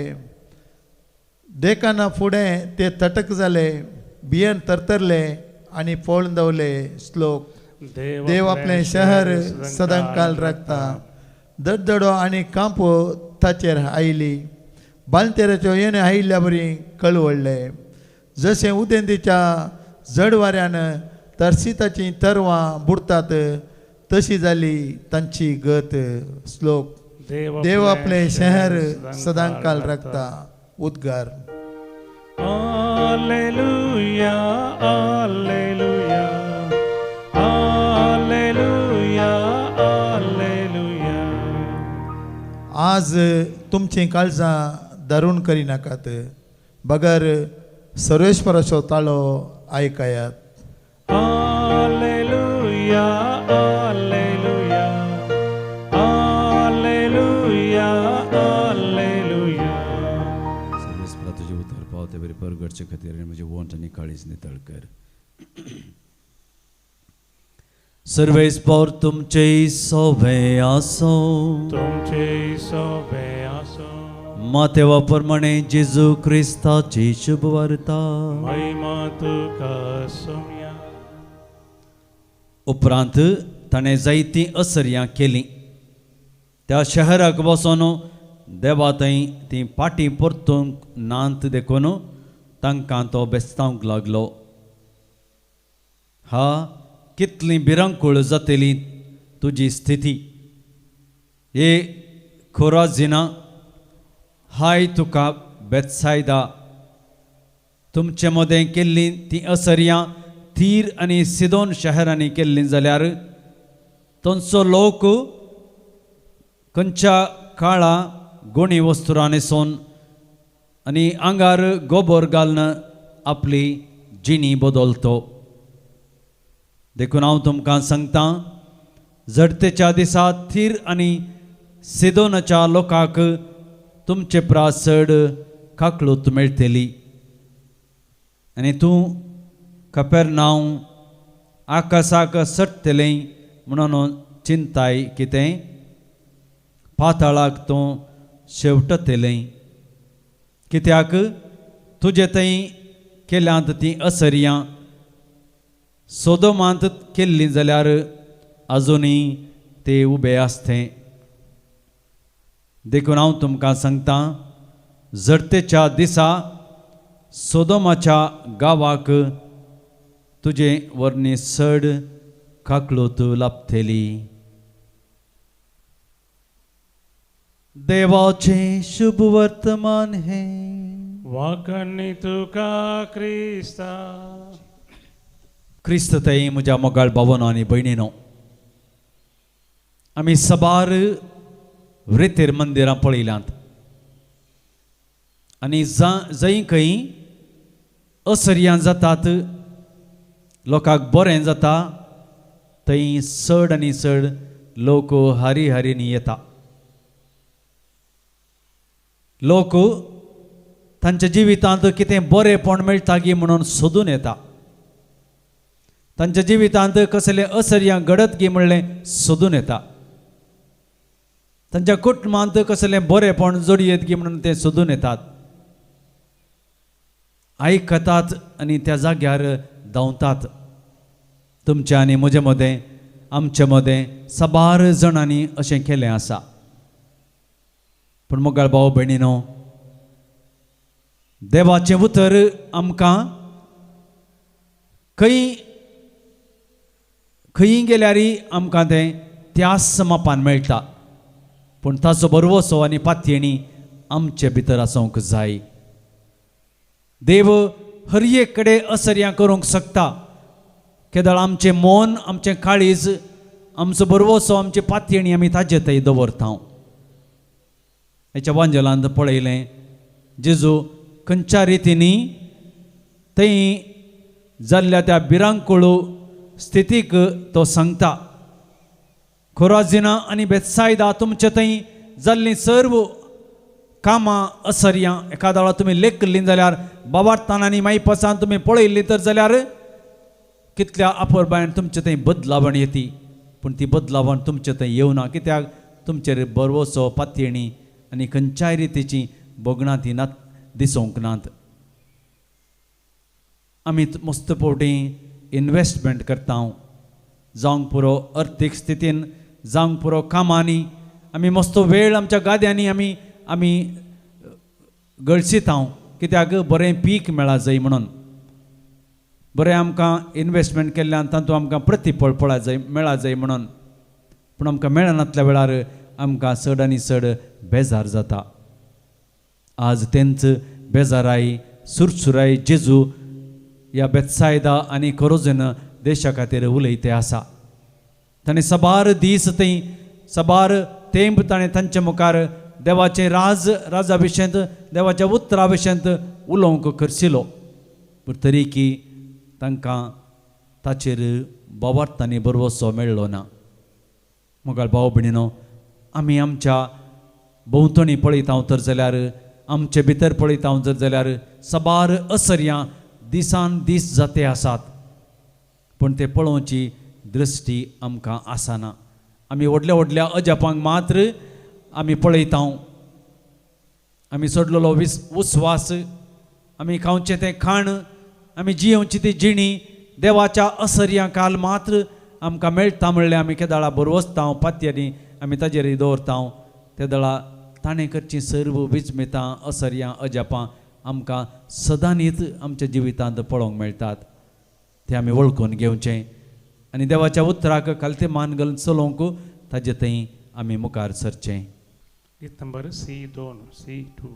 देखाना फुडें ते तटक जाले, भियेन तरतरले आनी फोळ दवले. श्लोक. देव आपलें शहर सदांकाल राखता. दडदडो आनी कांपो ताचेर आयली, बालतेराच्यो येणे आयिल्ल्या बरी कळवळ्ळे. जशें उदेंतीच्या जड वाऱ्यान तरसिताचीं तरवां बुडतात तशी जाली तांची गत. श्लोक. देव आपलें शहर सदांकाल राखता. उद्गार. Hallelujah, hallelujah, hallelujah, hallelujah. आज तुमचीं काळजां दारून करिनाकात, बगर सर्वेश्वराचो ताळो आयकायात. Hallelujah, hallelujah, hallelujah, hallelujah. सर्वेस्परा तुजें उतर पावते बरी परगडचे खातीर आनी म्हजें वंट आनी काळीज नितळ कर. सर्वेस्पर तुमचे सोवे आसो, तुमचे सोवे आसो. मातेवा प्रमाणे जेजू क्रिस्ताची शुभ वार्ता. महिमा तुका सोम्या. उपरांत ताणें जायतीं असर्यां केलीं. त्या शहराक वचोन देवा थंय तीं पाटी परतूंक नात देखून तांकां तो बेस्तावंक लागलो. हा, कितली भिरांकूळ जातली तुजी स्थिती, हे खोराजिना, हाय तुका बेत्सायदा. तुमचे मदें केल्लीं तीं असर्यां तीर आनी सिदोन शहरांनी केल्लीं जाल्यार थंयचो लोक खंयच्या काळा गोणी वस्तुरां न्हेसोवन आनी आंगार गोबोर घालून आपली जिणी बदलतो. देखून हांव तुमकां सांगतां, झडतेच्या दिसा थीर आनी सिदोनाच्या लोकांक तुमचे प्रास चड काकळूत मेळटली. आनी तूं कपेरनांव आकाशाक सट्टलें म्हणून चिंताय कितें, पाताळाक तूं शेवटतलें. कित्याक तुजे थंय केल्यांत तीं असर्यां सोदोमांत केल्लीं जाल्यार आजुनूय ते उबे आसते. देखून हांव तुमकां सांगतां, झडतेच्या दिसा सोदोमाच्या गांवाक तुजे वरणी चड काकळूत लाभतली. देवाचें शुभ वर्तमान हें. वाकणी तुका क्रिस्ता. क्रिस्त थंय म्हज्या मोगाळ भावनो आनी भयणीनो, आमी सबार व्रेतेर मंदिरां पळयल्यांत आनी जंय खंय असर्यां जातात, लोकांक बरें जाता, थंय चड आनी चड लोक हारी हारीनी येता. लोक तांच्या जिवितांत कितें बरेंपण मेळटा गी म्हणून सोदून येता. तांच्या जिवितांत कसलें असर्यां घडत गी म्हणलें सोदून येता. तांच्या कुटुंबांत कसलें बरेंपण जोडयेत की म्हणून ते सोदून येतात, आयकतात आनी त्या जाग्यार धांवतात. तुमच्या आनी म्हजे मदें, आमचे मदें साबार जाणांनी अशें केलें आसा. पूण मोगाळ भाव भयणीनो, देवाचें उतर आमकां खंय खंय गेल्यार आमकां तें त्याच मापान मेळटा, पूण ताचो बरवसो आनी पातयेणी आमचे भितर आसूंक जाय. देव हर एक कडेन असर्यां करूंक शकता. केदळ आमचें मन, आमचें काळीज, आमचो बरवसो, आमची पातयेणी आमी ताजे थंय दवरता. हेच्या वांजेलांत पळयलें जेजू खंयच्या रितींनी थंय जाल्ल्या त्या भिरांकूळ स्थितीक तो सांगता, खोराजिना आनी बेत्सायदा तुमचे थंय जाल्लीं सर्व कामां असर्यां एखाद्या वेळार तुमी लेखल्लीं जाल्यार बाबार्तान आनी मायपासान तुमी पळयल्लीं तर जाल्यार कितल्या आपोरबायन तुमचे थंय बदलावण येती, पूण ती बदलावण तुमचे थंय येवना. कित्याक तुमचेर बरवसो पातयेणी आनी खंयच्याय रितीची भोगणां ती नात दिसूंक नात. आमी मस्त फावटी इनवेस्टमेंट करता, जावंक पुरो अर्थीक स्थितीन, जावंक पुरो कामांनी, आमी मस्त वेळ आमच्या गाद्यांनी आमी आमी गळसीता. कित्याक बरें पीक मेळा जाय म्हणून, बरें आमकां इनवेस्टमेंट केल्ल्यान तातूंत आमकां प्रतिफळ पळा जाय मेळा जाय म्हणून. पूण आमकां मेळनातल्या वेळार आमकां चड आनी चड बेजार जाता. आज तेंच बेजाराय सुरसुराय जेजू ह्या बेत्सायदा आनी कोरोजन देशा खातीर उलयते आसा. ताणें साबार दीस थंय साबार तेंप ताणें तांचे मुखार देवाचें राज राजा विशयंत देवाच्या उतरा विशयंत उलोवंक खर्शिलो, पूण तरी की तांकां ताचेर बावार्थांनी बरवसो मेळ्ळो ना. मोगाळ भाव भयणीनो, आमी आमच्या भोंवतणी पळयता तर जाल्यार, आमचे भितर पळयता जर जाल्यार साबार असर्यां दिसान दीस जाते आसात, पूण ते पळोवची दृश्टी आमकां आसना. आमी व्हडल्या व्हडल्या अजापांक मात्र आमी पळयता. आमी सोडलेलो उस्वास, आमी खावचें तें खाण, आमी जियोवची ती जिणी देवाच्या असर्यां काल मात्र आमकां मेळटा म्हणल्यार आमी केदाळा बरवसता पातयेनी आमी ताजेर दवरता. तेदळा ताणें करचीं सर्व विजमितां असर्यां अजापां आमकां सदांनीच आमच्या जिवितांत पळोवंक मेळटात. ते आमी वळखून घेवचें आनी देवाच्या उतराक खालते मान घालून चलोवंक ताजे थंय आमी मुखार सरचें. गीत नंबर C2 C2.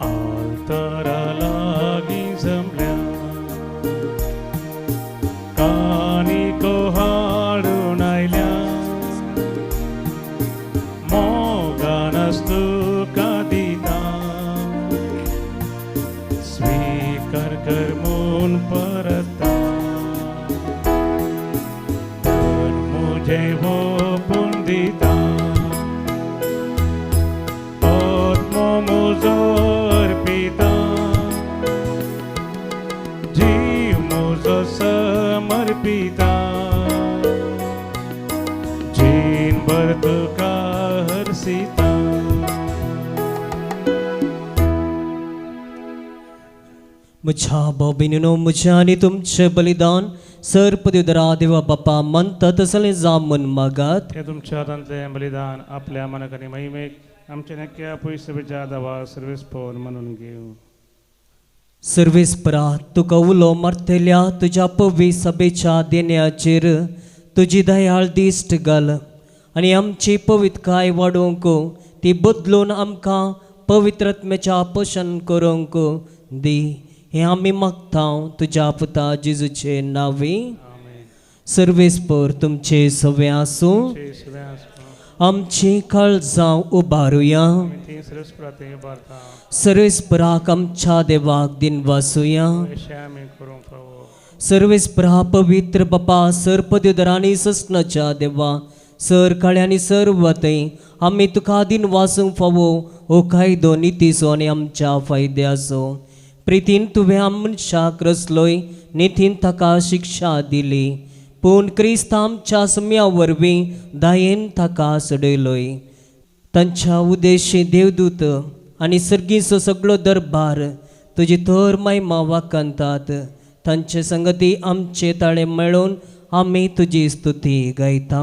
आल्तारा लागीं जमल्या कानिको हाडून आयल्या, मोगानच तुका दिता, स्वीकार कर म्हूण परता, तर म्हजें ओपून दिता, आत्मो म्हजो अर्पिता, जीव म्हजो समर्पिता, जीणभर तुका हरसिता. म्हज्या भाव भयणीनो, म्हजें आनी तुमचें बलिदान सर्पदेवदरा देवा बापा मानता तसलें जावं म्हूण मागात. हे तुमच्या हातांतलें बलिदान आपल्या मनाक आनी महिमेक आमच्या नक्या पयसुच्या दावा सर्वेस पवन म्हणून घेवं. सर्वेस्परा, तुका उलो मारतल्या तुज्या पवी सभेच्या देण्याचेर तुजी दयाळ दिश्ट घाल आनी आमची पवित्रकाय वाडोवंक ती बदलून आमकां पवित्रत्म्याच्या पोशण करूंक दी, हें आमी मागता तुज्या पुता जेजूचे नांवी. सर्वेस्पर तुमचे सवे आसूं. आमची काळजां उबारुया. सर्वेस्पराक आमच्या देवाक दिनवासुया. सर्वेस्परा पवित्र बापा सर्पदेवदरांनी ससनाच्या देवा सर काळे आनी सर वतय आमी तुका दिन वासूंक फावो हो कायदो नितीचो आनी आमच्या फायद्याचो. प्रितीन तुवें मनशाक रचलोय, नितीन ताका शिक्षा दिली, पूण क्रिस्त आमच्या सम्या वरवीं दयेन ताका सडयलोय. तांच्या उद्देशी देवदूत आनी सर्गीचो सगळो दरबार तुजी थोर महिमा वाखाणतात. तांचे संगती आमचे ताळे मेळोवन आमी तुजी स्तुती गायता.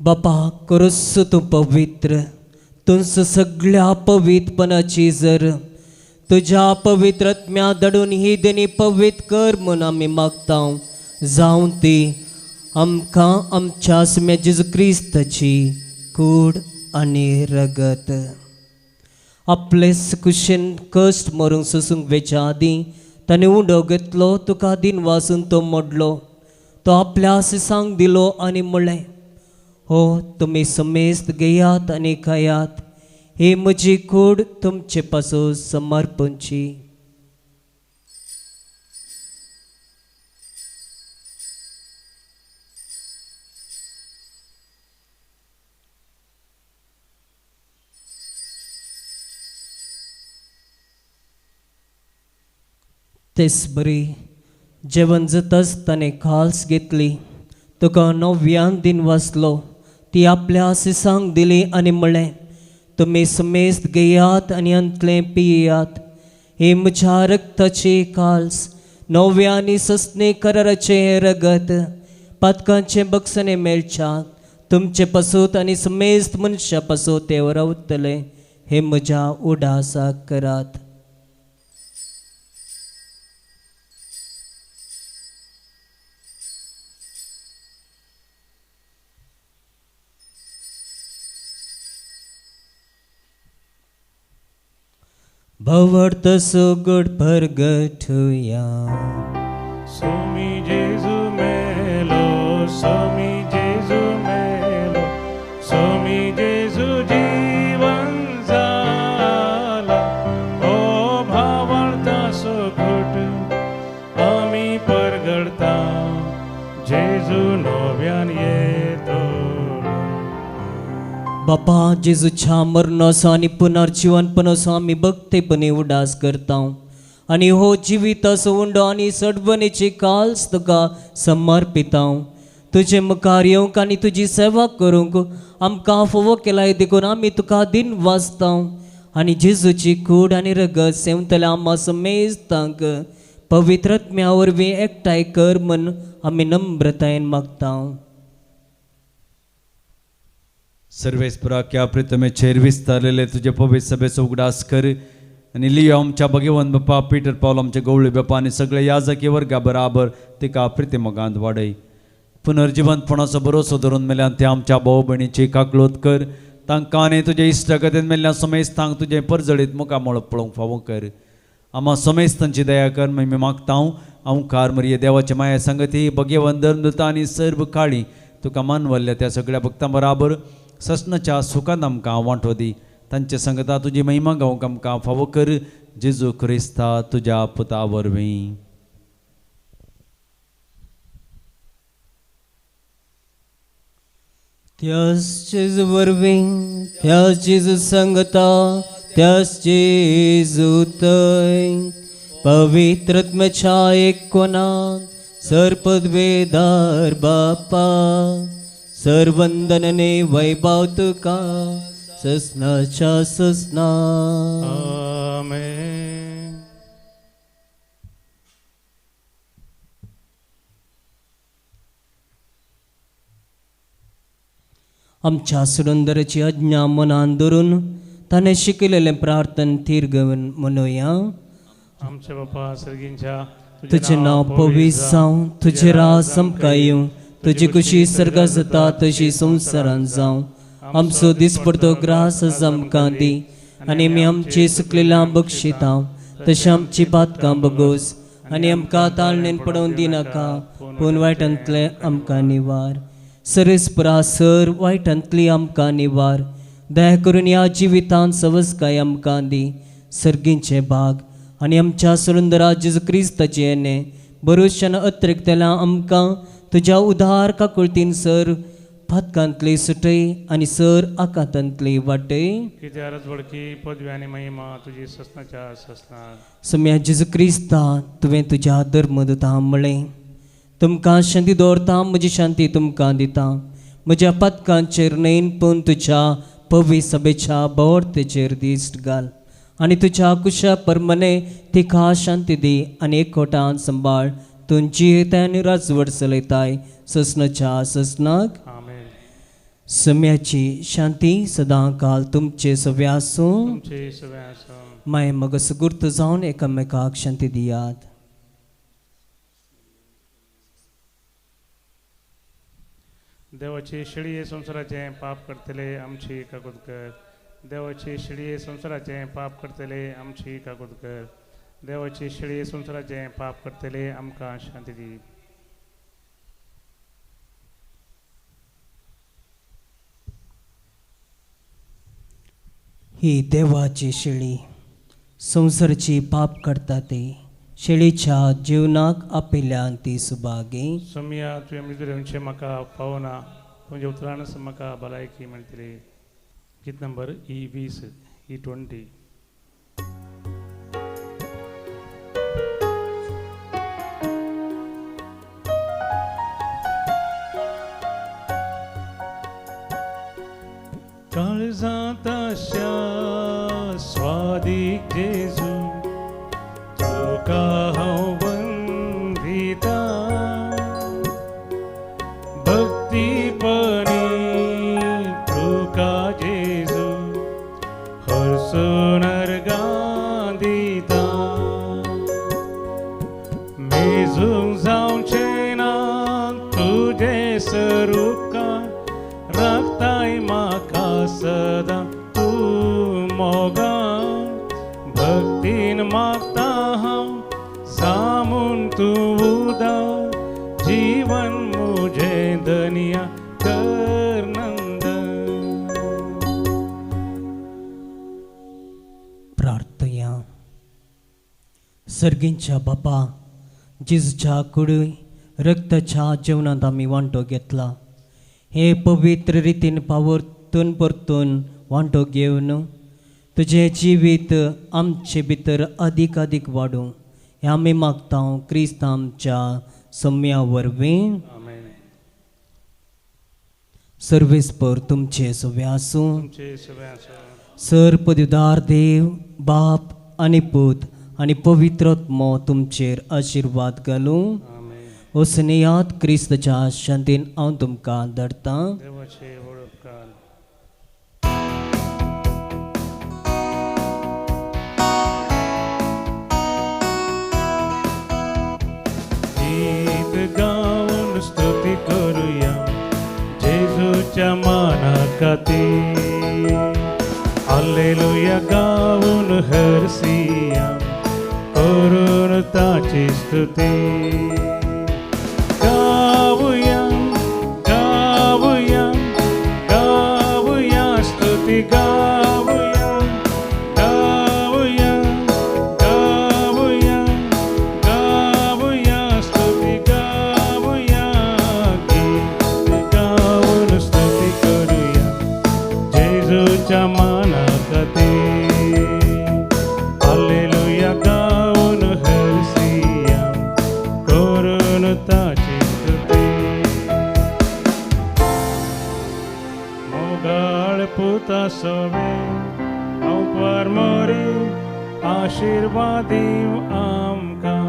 बापा करुस तूं पवित्र, तुंस सगळ्या पवित्रपणाची जर तुज्या पवित्र आत्म्या धाडून ही देणी पवित्र कर म्हूण आमी मागता. जावं ती आमकां आमच्या सुम्या जेजू क्रिस्ताची कूड आनी रगत. आपले कुशीन कश्ट मरूंक सोसूंक वेच्या आदीं ताणें उंडो घेतलो, तुका दिन वासून तो मोडलो, तो आपल्या सिसांक दिलो आनी म्हणलें, हो तुमी समेस्त घेयात आनी खायात, ही म्हजी कूड तुमचे पासून समर्पणची. तेच बरी जेवण जाताच ताणें खाल्स घेतली, तुका नव्यान दिन वाचलो, ती आपल्या सिसांक दिली आनी म्हणलें, तुमी समेस्त घेयात आनी अंतलें पियात, ही म्हज्या रक्ताची काल्स, नव्या आनी सस्ने कराराचें रगत, पातकांचें बक्षणें मेळच्या तुमचे पासूत आनी समेस्त मनशां पासूत ते रावतले, हे म्हज्या उडासाक करात. भवर्त सुगड परगठुया. सोमी जेजू मेलो, सोमी जेजू मेलो, सोमी जेजू जीवन जाला, ओ भावार्थ सुगड आमी परगडता, जेजू नव्यान येतो. बापा जेजूच्या मरणाचो आनी पुनर्जिवनपणाचो आमी भक्तेपणी उडास करता आनी हो जिविताचो उंडो आनी सडवणेची काल्स तुका समर्पिता. तुजे मुखार येवंक आनी तुजी सेवा करूंक आमकां फावो केलाय देखून आमी तुका दिन वाचता आनी जेजूची कूड आनी रगत सेवतल्या आमा समेस्तांक पवित्र आत्म्या वरवीं एकठांय कर म्हूण आमी नम्रतायेन मागता. सर्वेस्परा क्या प्रितमेचेर विस्तारलेले तुजे पवित्र सभेचो उगडास कर आनी लियो आमच्या भगवंत बापा पीटर पावल आमचे गवळी बापा आनी सगळे याजकी वर्गा बराबर तिका प्रितिमोगांत वाडय. पुनर्जिवंतपणाचो भरोसो धरून मेल्यान ते आमच्या भाव भयणीची काकळूत कर, तांकां आनी तुजे इश्टागतीन मेल्ल्या समेस्तांक तुजें परजळीत मुखामळ पळोवंक फावो कर. आमा समेस्तांची दया कर मी मागता. हांव मरिये देवाचे माया संगती भगवंत धर्मदूता आनी सर्व काळी तुका मानवल्ल्या त्या सगळ्या भक्तां बराबर ससनाच्या सुखान आमकां वांटो दी. तांचे संगता तुजी महिमा गावंक आमकां फावो कर, जेजू क्रिस्ता तुज्या पुता वरवीं. त्याच जेजू वरवीं, त्याच जेजू संगता, त्याच जेजू थंय पवित्र आत्म्याच्या एकवनान सर्पद्वेदार बापा सर्वंदनने वैभव तुका ससनाच्या ससना. आमेन. आमच्या सुरंदराची आज्ञा मनान धरून ताणें शिकयलेलें प्रार्थन थीर घेवन म्हणुया. आमच्या बापा सर्गींच्या तुजें नांव पवित्र जावं, तुजें राज आमकां येवं, तुजी खुशी सर्गां जाता तशी संवसारांत जावं. आमचो दिसपडतो ग्रास आज आमकां दी आनी आमी आमची सुकलेल्या बक्षिता तशें आमची पातकां बगोस आनी आमकां ताळणेन पडोवन दिनाका, पूण वायटांतलें आमकां निवार. सरस्परा सर वायटांतली आमकां निवार. दया करून ह्या जिवितांत सवसकाय आमकां दी, सर्गींचे भाग आनी आमच्या सुरुंदरा जेजू क्रिस्ताचें येणें भरोश्यान अत्रेकतल्या आमकां तुज्या उदार काकुळतीन सर पातकांतली सुटय आनी सर आकांतांतली वाटय. कित्याक रजवडकी पदवी आनी महिमा तुजी ससनाच्या ससना. सम्या जेजू क्रिस्ता, तुवें तुज्या धर्मदूता म्हळें, तुमकां शांती दवरता, म्हजी शांती तुमकां दिता. म्हज्या पातकांचेर न्हय पूण तुज्या पवी सभेच्या भोंवतेचेर दिश्ट घाल आनी तुज्या कुशा परमने तिका शांती दी आनी एकवटान सांबाळ. तूं जियेताय आनी राजवट चलयताय ससनाच्या ससनाक. आमेन. सम्याची शांती सदां काल तुमचे सगळे आसूं. तुमचे सगळे आसूं. माय मग सुगूर्त जावन एकामेकाक शांती दियात. देवाची शेळये संवसाराचें पाप करतले आमची काकूत कर. देवाची शेळये संवसाराचें पाप करतले आमची काकूत कर. देवाची शेळये संवसाराचें पाप करतले आमकां शांती दी. ही देवाची शेळी संवसाराची पाप करता ती शेळीच्या जीवनाक आपल्यान ती सुभागी. सोमिया, तुवें मिजरेंचे म्हाका पावना, तुमच्या उतरानच म्हाका भलायकी मेळटली. गीत नंबर E20 E20. काळजांत आशा स्वादीक जेजू, तुका हांव वंदिता. भक्तीपणी तुका जेजू हरसून अर्गां दिता. मेजूंक जावचें ना तुजें स्वरुपकार, राखताय म्हाका सदां तूं मोगान. भक्तीन मागता हांव सामून तूं उदार, जीवन मुझे धनिया कर नंदन. प्रार्थया. सर्गींच्या बापा, जेजूच्या कुडी रक्ताच्या जेवणांत आमी वांटो घेतला. हे पवित्र रितीन पावरतून परतून वांटो घेवन तुजें जिवीत आमचे भितर अदीक अदीक वाडूं हें आमी मागता क्रिस्त आमच्या सम्या वरवीं. सर्वेस्पर तुमचे सगळे आसूं. सर पदवीदार देव बाप आनी पूत आनी पवित्र आत्मो तुमचेर आशिर्वाद घालूं. वसनेयात क्रिस्तच्या शांतीन हांव तुमकां धाडटां. गीत गाऊन स्तुती करूया जेजूच्या माना खातीर. हालेलुया गाऊन हरसिया करून ताची स्तुती. गाऊया गाऊया गाऊया स्तुती गाऊया गाऊया गाऊया गाऊया स्तुती गाऊया. गीत गाऊन स्तुती करूया जेजूच्या माना खातीर. हालेलुया गाऊन हरसिया करून ताची स्तुती. मोगाळ पुता सोवे हांव मोरी आशिर्वादीव आमकां.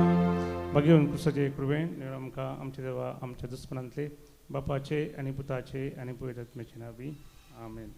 भगेवन क्रिस्ताचे कृपेन आमकां आमच्या देवा आमच्या दुस्मनांतले बापाचे आनी पुताचे आनी पवित्र आत्म्याचे नांवी आमेन.